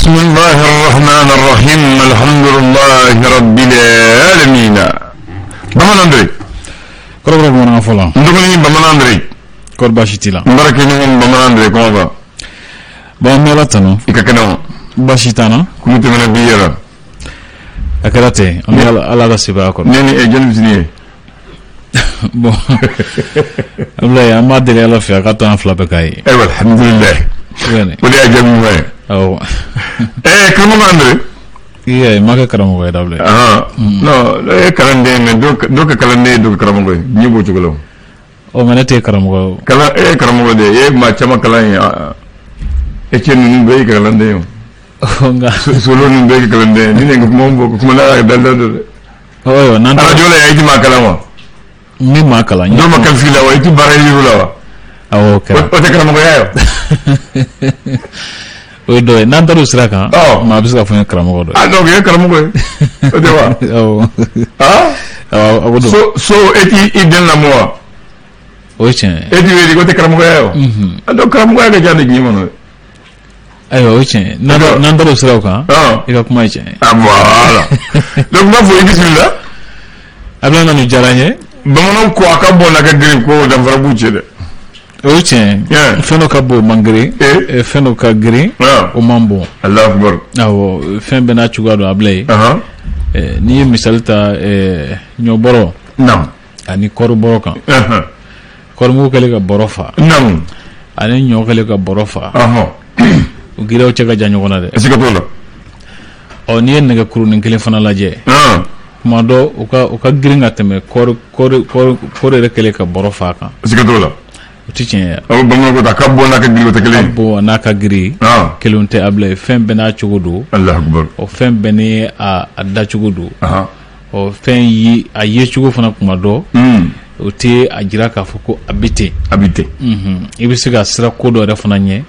Bismillahi rahman rahim, alhamdulillahi rabbil alamin. Bamanan Andre. Kɔrɔbɔrɔ bamanankan fɔ la. N dɔgɔnin Bamanan Andre. Kɔri baasi t'i la? N baarakɛɲɔgɔn Bamanan Andre, comment va? Bon, an bɛ Ala tanu. I ka kɛnɛ wa? Baasi t'an na. Kunu tɛmɛna bi yɛrɛ. A kɛra ten, an bɛ Ala ka sebaaya kɔrɔ. Ne ni e, jɔnni bɛ ye? Bon, Abulayi, an b'a deli Ala fɛ a ka to an fila bɛɛ k'a ye. Ayiwa, alhamdulilayi. O de y'a jaabi ɲuman ye. Awɔ. Karamɔgɔ Andre. Iye, ma kɛ karamɔgɔ ye dɛ, Abulayi. Non, e ye kalanden mais dɔw ka kalanden ye dɔw ka karamɔgɔ ye, diɲɛ b'o cogo la o. Ɔ, mais ne tɛ karamɔgɔ ye o. Kalan, e ye karamɔgɔ de ye, e ye maa caman kalan ye, e cɛ ninnu bɛɛ y'i ka kalanden ye o. Nka Solo ninnu bɛɛ y'i ka kalanden ye, ni nin kuma bɔ kuma n'a ka da da dɛ. Ayiwa, n'an Arajo la yan, i ti maa kalan wa? N bɛ maa kalan. Dɔw ma qualifié la wa? I ti baara yiri la wa? Awɔ, o kɛra. O tɛ karamɔgɔya ye wa? O ye dɔ ye, n'an taara o sira kan. Maa bɛ se ka fɔ n ye karamɔgɔ dɔ ye. Ah, donc e ye karamɔgɔ ye, o tɛ wa? Awɔ. Ah? Awɔ, a b'o dɔn. So e t'i i den lamɔ wa? O ye tiɲɛ ye. E t'i wele, o tɛ karamɔgɔya ye wa? Ah, donc karamɔgɔya ka ca ni diɲɛ kɔnɔ. Ayiwa, o ye tiɲɛ ye, n'an taara o siraw kan. I ka kuma ye tiɲɛ ye. Ah, voilà, donc n b'a fɔ i bisimila. Abulayi, nanu diyara n ye. Bamananw ko a ka bon n'a ka girin, ko danfara b'u cɛ dɛ. O ye tiɲɛ ye, fɛn dɔ ka bon o man girin, fɛn dɔ ka girin o man bon. Alahu akibaru. Awɔ, fɛn bɛɛ n'a cogoya don, Abulayi. N'i ye misali ta ɲɔbɔrɔ. Ani kɔɔri bɔrɔ kan. Kɔɔrimugu kɛlen ka bɔrɔ fa. Ani ɲɔ kɛlen ka bɔrɔ fa. U giriyaw cɛ ka jan ɲɔgɔn na dɛ. Siga t'o la. Ɔ, n'i ye nɛgɛ kurunin kelen fana lajɛ. Tuma dɔ u ka girin ka tɛmɛ kɔɔri yɛrɛ kɛlen ka bɔrɔ fa kan. Siga t'o la. O tɛ tiɲɛ ye. Awɔ, bamananw ko a ka bon n'a ka girin, o tɛ kelen ye. Ka bon n'a ka girin. Kelenw tɛ, Abulayi, fɛn bɛɛ n'a cogo don. Alahu akibaru. Ɔ, fɛn bɛɛ ni a dacogo don. Ɔ, fɛn ye a yecogo fana kuma dɔ. O tɛ a jira k'a fɔ ko a bɛ ten. A bɛ ten. I bɛ se ka siran ko dɔ yɛrɛ fana ɲɛ.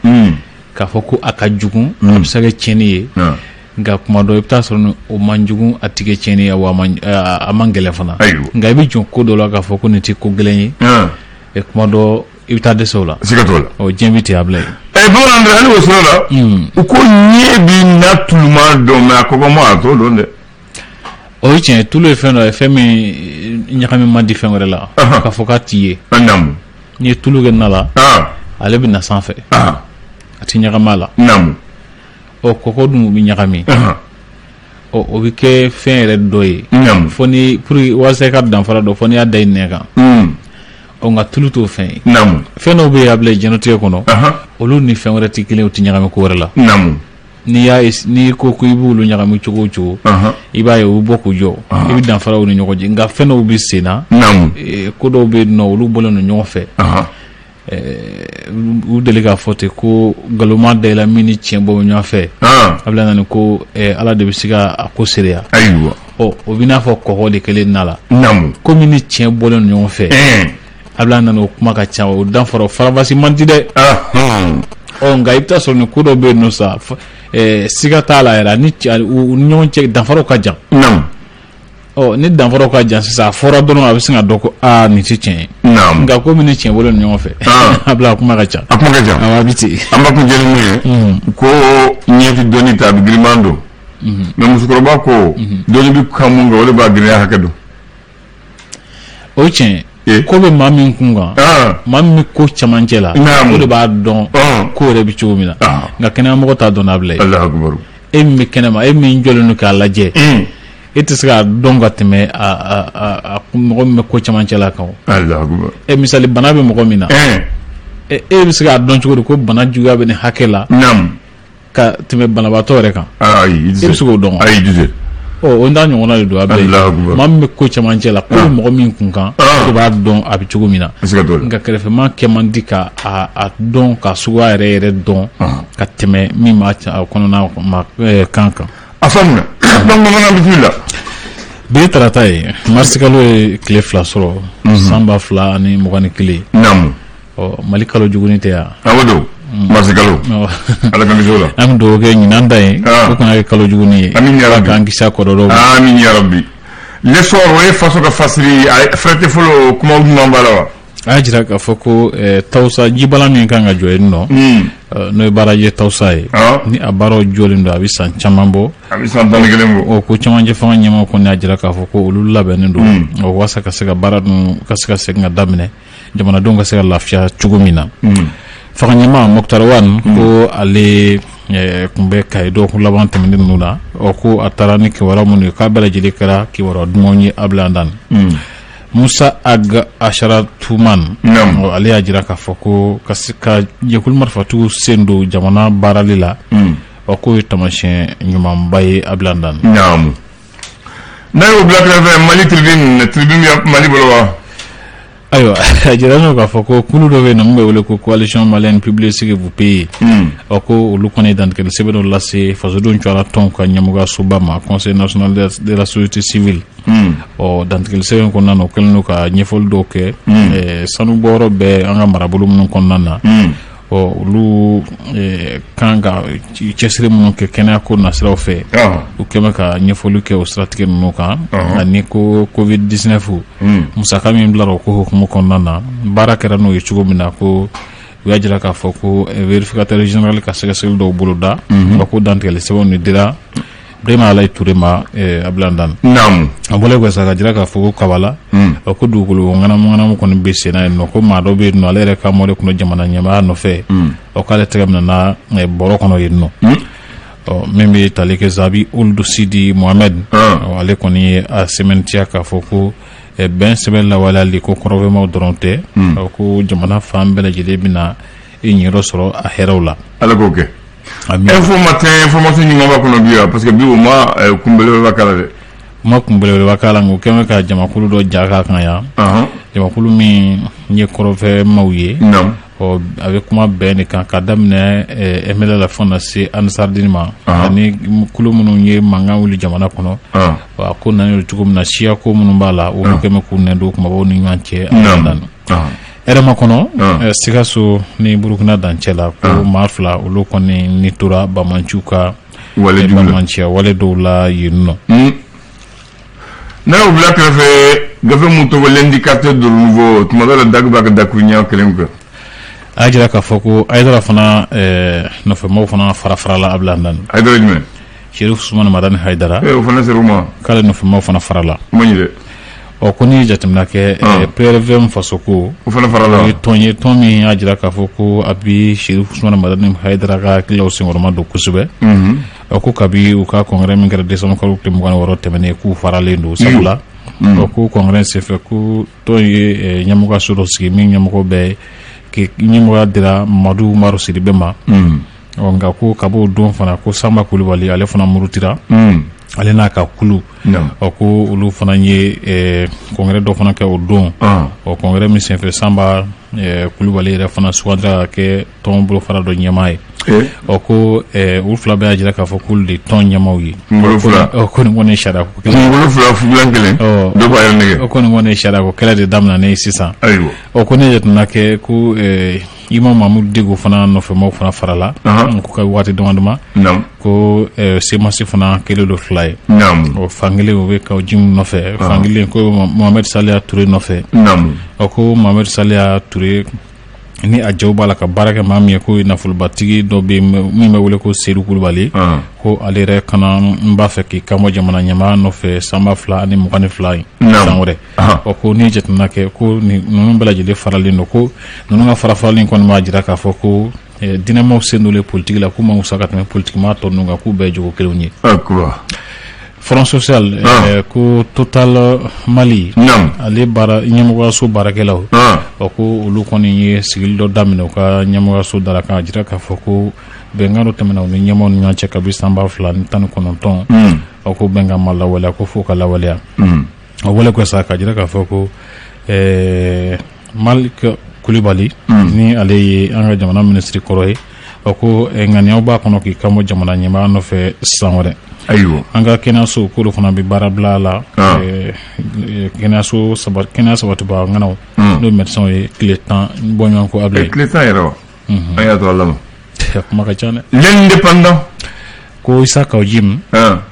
K'a fɔ ko a ka jugu. A bɛ se ka kɛ tiɲɛni ye. Nka kuma dɔ i bɛ taa sɔrɔ o man jugu, a tɛ kɛ tiɲɛni ye, wa a man gɛlɛn fana. Nka i bɛ jɔn ko dɔ la k'a fɔ ko nin tɛ ko gɛlɛn ye. Kuma dɔ i bɛ taa dɛsɛ o la. Siga t'o la. Ɔ, diɲɛ bɛ ten, Abulayi. Bamanan hali o sira la, u ko ɲɛ bɛ na tuluma dɔn, mais a kɔgɔma a t'o dɔn dɛ. O ye tiɲɛ, tulu ye fɛn dɔ ye, fɛn min ɲagami man di fɛn wɛrɛ la. K'a fɔ k'a t'i ye. N'i ye tulu kɛ na la, ale bɛ na sanfɛ. A tɛ ɲagami a la. Ɔ, kɔgɔ dun bɛ ɲagami. Ɔ, o bɛ kɛ fɛn yɛrɛ dɔ ye. Fo ni pour walasa i ka danfara dɔn, fo n'i y'a da i nɛn kan. Ɔ, nka tulu t'o fɛn ye. Fɛn dɔw bɛ yen, Abulayi, diɲɛlatigɛ kɔnɔ, olu ni fɛn wɛrɛ tɛ kelen, u tɛ ɲagami ko wɛrɛ la. N'i y'a n'i ko ko i b'olu ɲagami cogo o cogo, i b'a ye u bɛ bɔ k'u jɔ, i bɛ danfara u ni ɲɔgɔn cɛ. Nka fɛn dɔw bɛ sen na, ko dɔw bɛ yen nɔ, olu bɔlen don ɲɔgɔn fɛ. U deli k'a fɔ ten ko nkalon da i la min ni tiɲɛ bɔ ɲɔgɔn fɛ, Abulayi nani, ko Ala de bɛ se ka a ko seereya. Ayiwa. Ɔ, o bɛ n'a fɔ kɔgɔ de kɛlen na la, ko min ni tiɲɛ bɔlen don ɲɔgɔn fɛ, Abulayi nani, o kuma ka ca, o danfara o faranfasi man di dɛ. Ɔ, nka i bɛ taa sɔrɔ ni ko dɔ bɛ yen nɔ sa, siga t'a la yɛrɛ, ni u ni ɲɔgɔn cɛ danfaraw ka jan. Ɔ, ni danfaraw ka jan sisan, a fɔra dɔrɔn a bɛ sin ka dɔn ko aa, nin tɛ tiɲɛ ye. Nka ko min ni tiɲɛ bɔlen don ɲɔgɔn fɛ, Abulayi, a kuma ka ca. A kuma ka ca. Awɔ, a bɛ ten. An b'a kuncɛ ni mun ye? Ko ɲɛ tɛ dɔnni ta, a bɛ giriman don. Mais musokɔrɔba ko dɔnni bɛ kan mun kan, o de b'a girinya hakɛ dɔn. O ye tiɲɛ ye, ko bɛ maa min kun kan, maa min bɛ ko camancɛ la, o de b'a dɔn ko yɛrɛ bɛ cogo min na. Nka kɛnɛmamɔgɔ t'a dɔn, Abulayi. E min bɛ kɛnɛma, e min jɔlen don k'a lajɛ, e tɛ se k'a dɔn ka tɛmɛ mɔgɔ min bɛ ko camancɛ la kan. E misali, bana bɛ mɔgɔ min na, e bɛ se k'a dɔn cogo di ko bana juguya bɛ nin hakɛ la ka tɛmɛ banabaatɔ yɛrɛ kan? E bɛ se k'o dɔn? Ɔ, o n'a ɲɔgɔnna de don, Abulayi. Maa min bɛ ko camancɛ la, ko bɛ mɔgɔ min kun kan, o de b'a dɔn a bɛ cogo min na. Nka kɛrɛfɛmaa kɛ man di ka a dɔn, ka suguya yɛrɛ yɛrɛ dɔn ka tɛmɛ min b'a kɔnɔna kan kan. A faamuya. Donc bamanan, bisimila. Bi ye tarata ye, marisikalo ye tile 2 sɔrɔ, san 2021. Ɔ, Mali kalo jugunin tɛ yan. Awɔ don, marisikalo, Ala k'an kisi o la. An bɛ dugawu kɛ ɲinan ta ye, o kana kɛ kalo jugunin ye. Amin ya rabbi. K'an kisi a kɔlɔlɔw ma. Amin ya rabbi. L'essor, o ye faso ka fasiri, fɛrɛtɛ fɔlɔ, kuma ɲuman b'a la wa? A y'a jira k'a fɔ ko Tawusa jibala min kan ka jɔ yen nɔ, n'o ye barrage Tawusa ye, ni a baaraw jɔlen don, a bɛ san caman bɔ, a bɛ san 11 bɔ. O ko cɛmancɛ fanga ɲɛmaaw kɔni y'a jira k'a fɔ ko olu labɛnnen don walasa ka se ka baara ninnu ka se ka segin ka daminɛ, jamanadenw ka se ka lafiya cogo min na. Fanga ɲɛmaa Moctar Ouane ko ale tun bɛ Kayi dɔgɔkun laban tɛmɛnen ninnu na. Ɔ ko a taara ni kibaruya minnu ye, k'a bɛɛ lajɛlen kɛra kibaruya dumanw ye. Ablaye Dan Musa Ag Acharatoumane, ale y'a jira k'a fɔ ko ka se ka jɛkulu marifatigiw sen don jamana baarali la, ɔ k'o ye taamasiyɛn ɲumanba ye. Ablaye Dan. Naamu, n'a y'o bila kɛrɛfɛ, Mali Tribune, Tribune bɛ Mali bolo wa? Ayiwa, a jira n'o k'a fɔ ko kulu dɔ bɛ yen nɔ min bɛ wele ko Coalition malienne publiez ce que vous payez. Ɔ ko olu kɔni ye dantigɛli sɛbɛn dɔ lase fasodenw cayara tɔnw ka ɲɛmɔgɔyasoba ma, Conseil national de la société civile. Ɔ dantigɛli sɛbɛn kɔnɔna na, o kɛlen don ka ɲɛfɔli dɔw kɛ sanubɔyɔrɔ bɛ an ka marabolo minnu kɔnɔna na. Ɔ olu kan ka cɛsiri minnu kɛ kɛnɛyako nasiraw fɛ, u kɛlen ka ɲɛfɔli kɛ o siratigɛ ninnu kan, ani ko Covid 19 musaka min bilara o ko hukumu kɔnɔna na, baara kɛra n'o ye cogo min na. Ko u y'a jira k'a fɔ ko vérificateur général ka sɛgɛsɛgɛli dɔw boloda, wa ko dantigɛli sɛbɛnw de dira Ibrahima Alayi Ture ma. Ablaye Dan. A bɔlen kɔfɛ sa, ka jira k'a fɔ ko Kabala, ko dugukolo ŋanamu ŋanamu kɔni bɛ sen na yen nɔ, ko maa dɔ bɛ yen nɔ, ale yɛrɛ ka mɔden kun don jamana ɲɛmaaya nɔfɛ, ɔ k'ale tɛgɛ minɛna bɔrɔ kɔnɔ yen nɔ. Ɔ min bɛ tali kɛ Zabi Ould Sidi Mohamed, ale kɔni ye a sɛmɛntiya k'a fɔ ko bɛn sɛbɛn lawaleyali ko kɔrɔfɛmaw dɔrɔn tɛ, ko jamana fan bɛɛ lajɛlen bɛna i ɲɛyɔrɔ sɔrɔ a hɛrɛw la. Ala k'o kɛ. Info Matin, information ɲuman b'a kɔnɔ bi wa? Parce que bi o ma kunbelebeleba k'a la dɛ. U ma kunbelebeleba k'a la, nka u kɛlen bɛ ka jamakulu dɔ ja k'a kan yan, jamakulu min ye kɔrɔfɛmaw ye. Ɔ a bɛ kuma bɛn de kan, ka daminɛ MNLA la fo na se Ansardine ma, ani kulu minnu ye mankan wuli jamana kɔnɔ. A ko nana cogo min na, siya ko minnu b'a la, olu kɛlen bɛ k'u nɛn don kumabaw ni ɲɔgɔn cɛ. Hɛrɛma kɔnɔ, Sikaso ni Burukina dancɛ la, ko maa fila olu kɔni ni tora bamanciw ka bamanciya wale dɔw la yen nɔ. N'a y'o bila kɛrɛfɛ, gafe mun tɔgɔ L'Indicateur du Renouveau, tuma dɔ la dagu b'a ka dakuruɲɛ kelen kɛ. A y'a jira k'a fɔ ko Hayidara fana nɔfɛmɔgɔw fana fara farala. Ablaye Dan. Hayidara jumɛn? Chérif Ousmane Madani Hayidara. O fana ser'u ma. K'ale nɔfɛmɔgɔw fana farala. O ma ɲi dɛ. Ɔ ko n'i ye jateminɛ kɛ, PRVM Fasoko, o fana farala. O ye tɔn ye, tɔn min y'a jira k'a fɔ ko a bi Chérif Ousmane Madani Hayidara ka hakililaw senkɔrɔma don kosɛbɛ. Ɔ ko kabi u ka congrès min kɛra décembre kalo tile 26 tɛmɛnen, k'u faralen don, sabula ɔ ko congrès senfɛ, ko tɔn ye ɲɛmɔgɔyaso dɔ sigi min ɲɛmɔgɔ bɛ ɲɛmɔgɔya dira Madu Umaru Sidibe ma. Ɔ nka ko kab'o don fana, ko Sanba Kulubali, ale fana murutira, ale n'a ka kulu. Ɔ ko olu fana ye congrès dɔ fana kɛ o don. Ɔ congrès min senfɛ, Sanba Kulubali yɛrɛ fana sugandira ka kɛ tɔn bolofara dɔ ɲɛmaa ye. Ɔ ko u fila bɛɛ y'a jira k'a fɔ k'olu de tɔn ɲɛmaaw ye. Kunkolo fila. Ɔ ko nin kɔni ye sariya ko kɛlɛ. Kunkolo fila fugulan kelen. Dɔ b'a yɛrɛ nɛgɛ. Ɔ ko nin kɔni ye sariya ko kɛlɛ de daminɛnen ye sisan. Ayiwa. Ɔ ko ne jateminɛ kɛ ko Imam Mahmoud Dicko fana nɔfɛmɔgɔw fana farala ko ka waati dama dama, ko CMAS fana kelen don fila ye. Ɔ fankelen o bɛ Kaou Djim nɔfɛ, fankelen ko Mohamed Saliya Touré nɔfɛ. Ɔ ko Mohamed Saliya Touré ni a jɛw b'a la ka baara kɛ maa min ye, ko nafolobatigi dɔ bɛ min bɛ wele ko Seydou Kulubali, ko ale yɛrɛ kana n b'a fɛ k'i kanbɔ jamana ɲɛmaa nɔfɛ san 2022 in, san wɛrɛ. Ɔ ko n'i ye jateminɛ kɛ, ko ninnu bɛɛ lajɛlen faralen don. Ko ninnu ka fara faralen kɔni b'a jira k'a fɔ ko diinɛmaw sen donlen politiki la, k'u ma wusa ka tɛmɛ politikimaa tɔ ninnu kan, k'u bɛɛ ye jogo kelenw ye. Front social, ko Total Mali, ale baara ɲɛmɔgɔyaso baarakɛlaw, ɔ ko olu kɔni ye sigili dɔ daminɛ u ka ɲɛmɔgɔyaso da la, k'a jira k'a fɔ ko bɛnkan dɔ tɛmɛna u ni ɲɛmɔgɔw ni ɲɔgɔn cɛ kabi san 2019. Ɔ ko bɛnkan ma lawaleya, ko f'o ka lawaleya. O bɔlen kɔ sa, k'a jira k'a fɔ ko Malik Kulibali, ni ale ye an ka jamana minisiri kɔrɔ ye, ɔ ko ŋaniyaw b'a kɔnɔ k'i kanbɔ jamana ɲɛmaa nɔfɛ san wɛrɛ. Ayiwa. An ka kɛnɛyaso k'olu fana bɛ baara bila la, kɛnɛyaso saba, kɛnɛya sabatibaa ŋanaw, n'o ye médecins ye, tile 10 bɔɲɔgɔn ko Ablaye. Tile 10 yɛrɛ wa? An y'a to Ala ma. Kuma ka ca dɛ. L'Indépendant. Ko Isa Kaou Djim,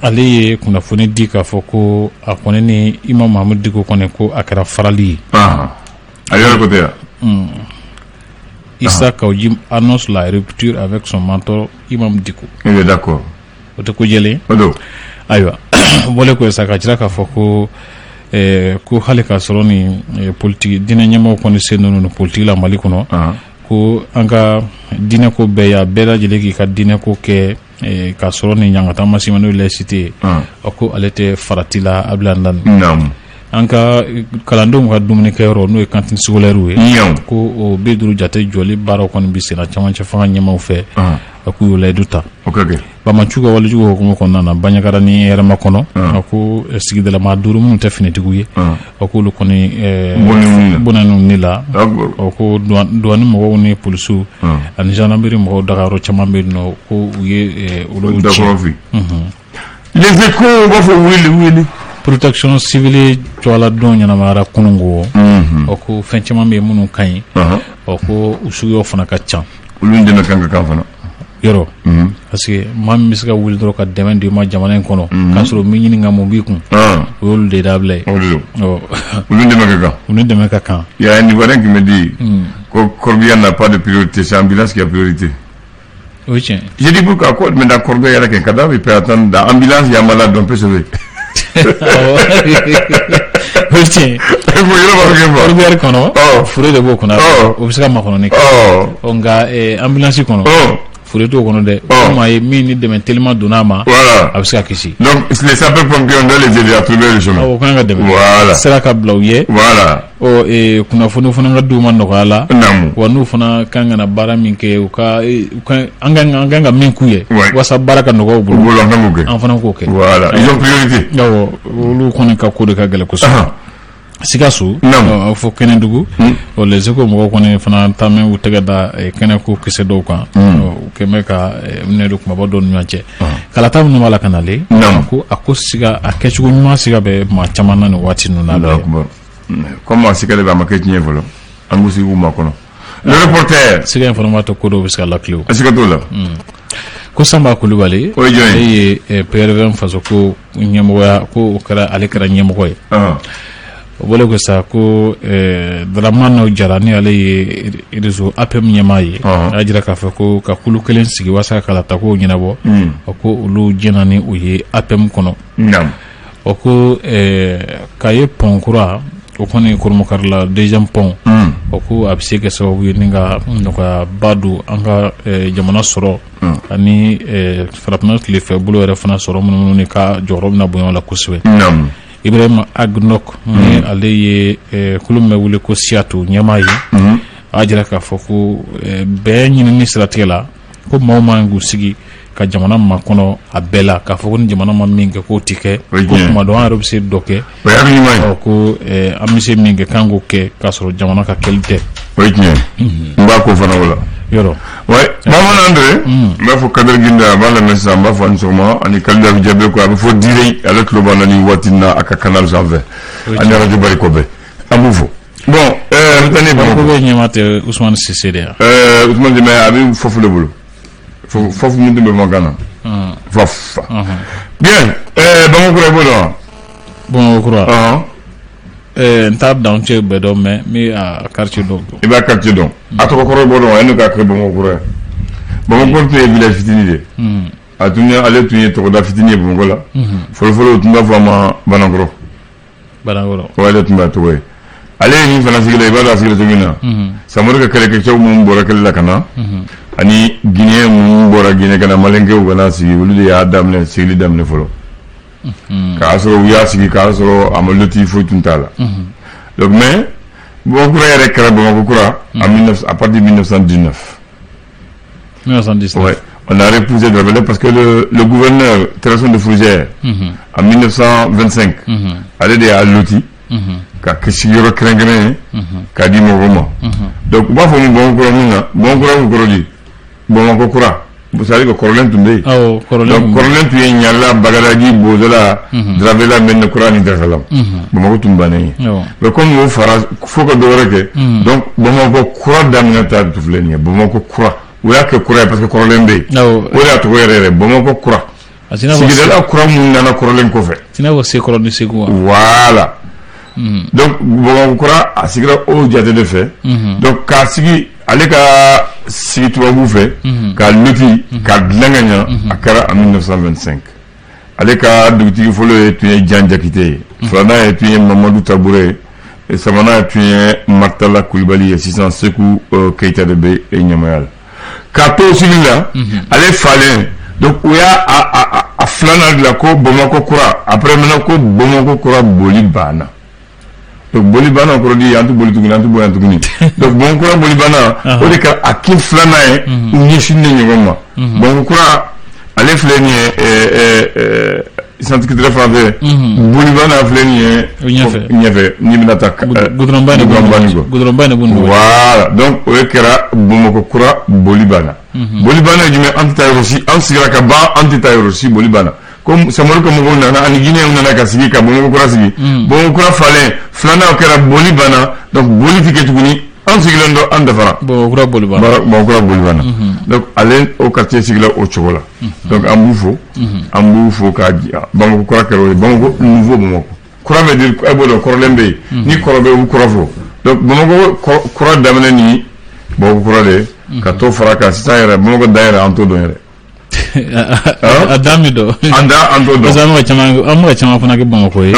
ale ye kunnafoni di k'a fɔ ko a kɔni ni Imam Mahmoud Dicko kɔni, ko a kɛra farali ye. A yɛrɛ ko tɛ yan. Issa Kaou Djim annonce la rupture avec son mentor Imam Dicko. Il est d'accord. O tɛ ko jɛlen. O don. Ayiwa, bɔlen kɔ sa, ka jira k'a fɔ ko ko hali k'a sɔrɔ ni politiki diinɛ ɲɛmɔgɔw kɔni sen ninnu ni politiki la Mali kɔnɔ, ko an ka diinɛko bɛɛ ye, a bɛɛ lajɛlen k'i ka diinɛko kɛ k'a sɔrɔ ni ɲangata ma s'i ma, n'o ye laïcité ye. A ko ale tɛ farati la Abdoulaye Ndane. An ka kalandenw ka dumunikɛyɔrɔ, n'o ye cantine scolaire ye, ko o 50 jate jɔli baaraw kɔni bɛ senna camancɛ fanga ɲɛmaaw fɛ. A k'u y'o layidu ta. Banbaanciw ka walejugu hukumu kɔnɔna na Bandiagara ni Hɛrɛmakɔnɔ, a ko sigidalamaa 5 minnu tɛ finitigiw ye, a k'olu kɔni bɔnɛna ni la. A ko douane mɔgɔw ni polisiw ani gendarmerie mɔgɔw dagayɔrɔ caman bɛ yen nɔ, ko u ye olu ci. Les Échos b'a fɔ wuli wuli. Protection civile tɔgɔladon ɲɛnamayara kununko. Ɔ, ko fɛn caman bɛ yen minnu ka ɲi. Ɔ, ko u suguyaw fana ka ca. Olu dɛmɛ kan ka kan fana. Yɔrɔ, parce que maa min bɛ se ka wuli dɔrɔn ka dɛmɛ di ma jamana in kɔnɔ, k'a sɔrɔ min ɲini ka mun b'i kun, o y'olu de dabila ye. O de don. Olu dɛmɛ ka kan. U ni dɛmɛ ka kan. Il y a un Ivoirien qui me dit que corbillard n'a pas de priorité, c'est ambulance qui a priorité. O ye tiɲɛ. J'ai dit pourquoi? Ko maintenant corbillard yɛrɛ kɛ cadavre, il peut attendre. Dans ambulance, il y a malade, on peut sauver. O ye tiɲɛ. Corbillard kɔnɔ, fure de b'o kɔnɔ, o bɛ se ka makɔnɔni kɛ. Ɔ, nka ambulance kɔnɔ, fure t'o kɔnɔ dɛ. O maa ye min ni dɛmɛ teliman donna a ma, a bɛ se ka kisi. Donc les sapeurs-pompiers, on doit les aider à trouver le chemin. O kan ka dɛmɛ. Sira ka bila u ye. Ɔ, kunnafoni fana ka d'u ma nɔgɔya la. Wa n'u fana kan ka na baara min kɛ, u ka an kan ka min k'u ye walasa baara ka nɔgɔya u bolo, an kan k'o kɛ. An fana k'o kɛ. Voilà, ils ont priorité. Awɔ, olu kɔni ka ko de ka gɛlɛn kosɛbɛ. Sikaso, a fɔ Kɛnɛdugu, ɔ, Les Échos mɔgɔw kɔni fana taamɛ u tɛgɛ da kɛnɛko kisɛ dɔw kan, u kɛn bɛ ka minɛ don kumaba dɔw ni ɲɔgɔn cɛ. Kalata minnu b'a la ka nalen, ko a ko siga a kɛcogo ɲuman siga bɛ maa caman na nin waati ninnu na. Comme a siga de bɛ, a ma kɛ tiɲɛ fɔlɔ, an k'u sigi k'u makɔnɔ. Le reporter. Siga in fana b'a to ko dɔw bɛ se ka lakilen. Siga t'o la. Ko Sanba Kulubali, o ye jɔn ye? Ale ye PRVM faso ko ɲɛmɔgɔya, ko o kɛra, ale kɛra ɲɛmɔgɔ ye. O bɔlen ko sa, ko Dramane Jara, ni ale ye réseau APM ɲɛmaa ye, a y'a jira k'a fɔ ko ka kulu kelen sigi walasa ka kalata kow ɲɛnabɔ, a ko olu jɛnna ni o ye APM kɔnɔ. O ko Kayes pont kura, o kɔni Koromokarila deuxième pont, o ko a bɛ se kɛ sababu ye ni ka nɔgɔyaba don an ka jamana sɔrɔ ani farafinna tilefɛ bolo yɛrɛ fana sɔrɔ minnu ni ka jɔyɔrɔ bɛna bonya o la kosɛbɛ. Ibrahima Ag Nock, ni ale ye kulu min bɛ wele ko Siyatu ɲɛmaa ye, a y'a jira k'a fɔ ko bɛn ɲinini siratigɛ la, ko maaw man k'u sigi ka jamana makɔnɔ a bɛɛ la, k'a fɔ ko ni jamana ma min kɛ k'o tɛ kɛ, ko tuma dɔ an yɛrɛ bɛ se dɔ kɛ, ko an bɛ se min kɛ k'an k'o kɛ k'a sɔrɔ jamana ka kɛli tɛ. O ye tiɲɛ, n b'a ko fana o la. Yɔrɔ. Ouais, Bamanan Andre, n b'a fɔ Kader Ginda, a b'a lamɛn sisan, n b'a fɔ ani sɔgɔma, ani Kalida Jabe ko a bɛ fɔ Dire, ale tulo b'an na nin waati in na a ka canal sanfɛ, ani radio Bariko bɛɛ, an b'u fo. Bon, an bɛ taa ni Bamakɔ bɛ ɲɛmaa tɛ Ousmane Cissé de yan. Ousmane Deme, a bɛ Fɔfu de bolo. Fɔfu min tun bɛ bamanankan na. Fɔf. Bien, Bamakɔ kura, i b'o dɔn wa? Bamakɔ kura. N t'a dancɛ bɛɛ dɔn, mais n bɛ a quartier dɔw dɔn. I b'a quartier dɔn. A tɔgɔ kɔrɔ i b'o dɔn wa? Yanni k'a kɛ Bamakɔ kura ye. Bamakɔ tun ye village fitinin de ye. A tun ye, ale tun ye tɔgɔda fitinin ye Bamakɔ la. Fɔlɔ fɔlɔ, u tun b'a fɔ a ma Banankɔrɔ. Banankɔrɔ. O ale tun b'a tɔgɔ ye. Ale ye nin fana sigira, i b'a dɔn a sigira cogo min na. Samori ka kɛlɛkɛcɛw minnu bɔra kɛlɛ la ka na, ani Guinée minnu bɔra Guinée ka na, Malinkɛw ka na sigi, olu de y'a daminɛ, sigili daminɛ fɔlɔ. K'a sɔrɔ u y'a sigi k'a sɔrɔ a ma loti foyi tun t'a la. Donc mais Bamakɔ kura yɛrɛ kɛra Bamakɔ kura à partir de 1919. 1919. Ouais. On a repoussé de la parce que le gouverneur Terrasson de Fougères, en 1925, ale de y'a loti ka kɛ sigiyɔrɔ kɛrɛnkɛrɛn ye k'a di mɔgɔw ma. Donc u b'a fɔ mun Bamakɔ kura mun na? Bamakɔ kura kun kɔrɔ di? Bamakɔ kura, c'est à dire que kɔrɔlen tun bɛ yen. Awɔ, kɔrɔlen. Donc kɔrɔlen tun ye Ɲala, Bagadaji, Bozola, Dravéla, Mɛnɛ kura ni Dasalam. Bamakɔ tun bannen ye. Mais comme o fara fo ka dɔ wɛrɛ kɛ, donc Bamakɔ kura daminɛ ta tun filɛ nin ye. Bamakɔ kura, u y'a kɛ kura ye parce que kɔrɔlen bɛ yen. O de y'a tɔgɔ yɛrɛ yɛrɛ, Bamakɔ kura. Sigidala kura mun nana kɔrɔlen kɔfɛ. I n'a fɔ Sekɔrɔ ni Segu wa? Voilà. Donc Bamakɔ kura, a sigira o jate de fɛ. Donc k'a sigi, ale ka sigi tubabu fɛ, k'a loti, k'a dilan ka ɲa, a kɛra en 1925. Ale ka dugutigi fɔlɔ ye tun ye Jan Jakite ye, filanan ye tun ye Mamadu Tabure ye, sabanan tun ye Maritala Kulibali ye. Sisan Seku Keyita de bɛ ɲamaya la. K'a to sigi la, ale falen. Donc u y'a a filanan dilan ko Bamakɔ kura. Après maintenant ko Bamakɔ kura boli banna. Donc boli banna kɔrɔ di, an tɛ boli tuguni, an tɛ bɔ yan tuguni. Donc Bamakɔ kura boli banna, o de kɛra a kin filanan ye u ɲɛsinnen ɲɔgɔn ma. Bamakɔ kura, ale filɛ nin ye centre culturel fan fɛ. Bolibana filɛ nin ye ɲɛfɛ, n'i bɛna taa goudron ba ni goudron ba ni. Voilà, donc o ye kɛra Bamakɔ kura boli banna. Boli banna ye jumɛn? An tɛ taa yɔrɔ si, an sigira ka ban, an tɛ taa yɔrɔ si. Boli banna ko Samori ka mɔgɔw nana ani Guinéenw nana ka sigi ka Bamakɔ kura sigi. Bamakɔ kura falen, filanan kɛra boli banna. Donc boli tɛ kɛ tuguni, an sigilen don, an dafara. Bamakɔ kura boli banna. Bamakɔ kura boli banna. Donc ale o quartier sigila o cogo la. Donc an b'u fo, an b'u fo ka Bamakɔ kura kɛra o ye. Bamakɔ nouveau, Bamakɔ kura bɛ di, e b'o dɔn, kɔrɔlen bɛ yen ni kɔrɔ bɛ u kɔrɔ fɔ. Donc Bamakɔ kura daminɛ ni Bamakɔ kura de ye ka to fara kan. Sisan yɛrɛ, Bamakɔ dan yɛrɛ, an t'o dɔn yɛrɛ. A dan min dɔn. An da an t'o dɔn. Parce que an bɛ ka caman fana kɛ Bamakɔ ye,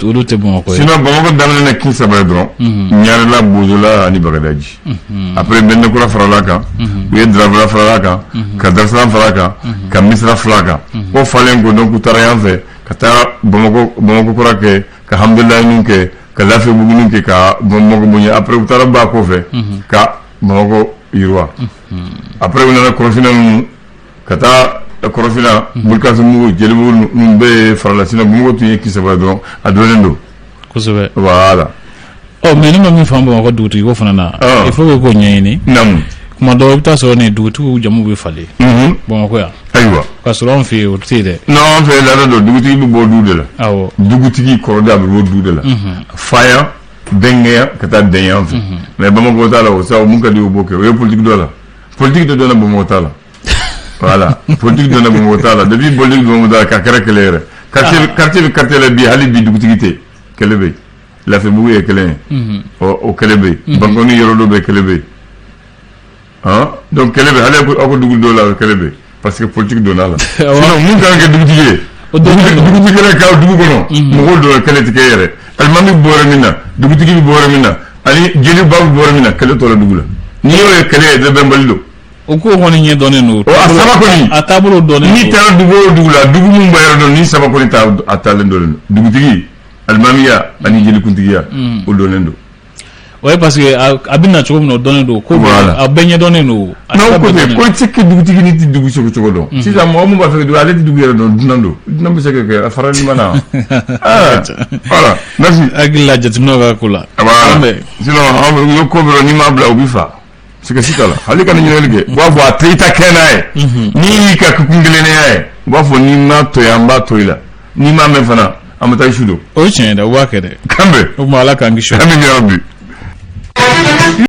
olu tɛ Bamakɔ ye. Sinon Bamakɔ daminɛ ni kin saba ye dɔrɔn: Ɲarela, Bozola ani Bagadaji. Après Bɛnɛkura farala kan, u ye Darabula farala kan, ka Darussalam fara kan, ka Misira fara kan. O falen ko, donc u taara yan fɛ ka taa Bamakɔ, Bamakɔ kura kɛ, ka Hamdulayi kɛ, ka Lafiyabugu kɛ, ka Bamakɔ bonya. Après u taara ba kɔfɛ ka Bamakɔ yiriwa. Après u nana Kɔrɔfinna ninnu, ka taa Kɔrɔfinna, Burukasimugu, Jelibugu ninnu bɛɛ farala. Sinon Bamakɔ tun ye kin saba ye dɔrɔn, a dɔnnen don. Kosɛbɛ. Voilà. Ɔ, mais ne ma min faamu Bamakɔ dugutigi ko fana na, il faut que k'o ɲɛɲini. Kuma dɔw i bɛ taa sɔrɔ nin dugutigiw jamu bɛ falen Bamakɔ yan. K'a sɔrɔ anw fɛ yen, o tɛ yen dɛ. Non, an fɛ laada don, dugutigi bɛ bɔ du de la. Dugutigi kɔrɔ a bɛ bɔ du de la, faya, bɛnkɛya, ka taa dɛnya fɛ. Mais Bamakɔ t'a la o sa, mun ka di o b'o kɛ. O ye politique dɔ la, politique de donna Bamakɔ t'a la. Voilà, politique donna Bamakɔ t'a la. Depuis politique Bamakɔ t'a la, ka kɛra kɛlɛ yɛrɛ. Quartier, quartier bɛ quartier la bi, hali bi dugutigi tɛ, kɛlɛ bɛ yen. Lafiyabugu ye kelen ye, ɔ o kɛlɛ bɛ yen. Bankɔni yɔrɔ dɔ bɛ, kɛlɛ bɛ yen. Han, donc kɛlɛ bɛ hali aw ko dugu dɔw la, kɛlɛ bɛ yen parce que politique donna la. Sinon mun kan ka kɛ dugutigi ye, dugutigi kɛlɛ ka dugu kɔnɔ mɔgɔw donna, kɛlɛ tɛ kɛ yɛrɛ. Alimami bɛ bɔ yɔrɔ min na, dugutigi bɛ bɔ yɔrɔ min na, ani jeliba bɛ bɔ yɔrɔ min na, kɛlɛ tɔ la dugu la. N'i y'o ye, kɛlɛ ye, bɛnbali don. O ko kɔni ɲɛ dɔnnen don. A saba kɔni. A taabolo dɔnnen. N'i taara dugu o dugu la, dugu min b'a yɔrɔ dɔn, ni saba kɔni ta, a taalen dɔnnen don: dugutigi, alimamiya ani jelikuntigiya, o dɔnnen don. O ye parce que a bɛ na cogo min na, o dɔnnen don ko a bɛɛ ɲɛdɔnnen don. Non, ko tɛ ko i tɛ kɛ dugutigi ni tɛ dugu segu cogo dɔn. Sisan mɔgɔ min b'a fɛ ka ale tɛ dugu yɛrɛ dɔn, dunan don. Dunan bɛ se ka kɛ a farali ma na. Voilà, merci. Hakili la jateminɛw ka ko la. Voilà, sinon an bɛ ko bɛ n'i m'a bila, u b'i fa. Siga si t'a la, hali kana ɲininkali kɛ. U b'a fɔ a tɛ i ta kɛ n'a ye, n'i y'i ka kun kelennenya ye, u b'a fɔ n'i m'a to yen, an b'a to i la. N'i m'a mɛn fana, an bɛ taa i su don. O ye tiɲɛ ye dɛ, u b'a kɛ dɛ. Kan bɛn. O tuma Ala k'an kisi. Amin ya Rabbi.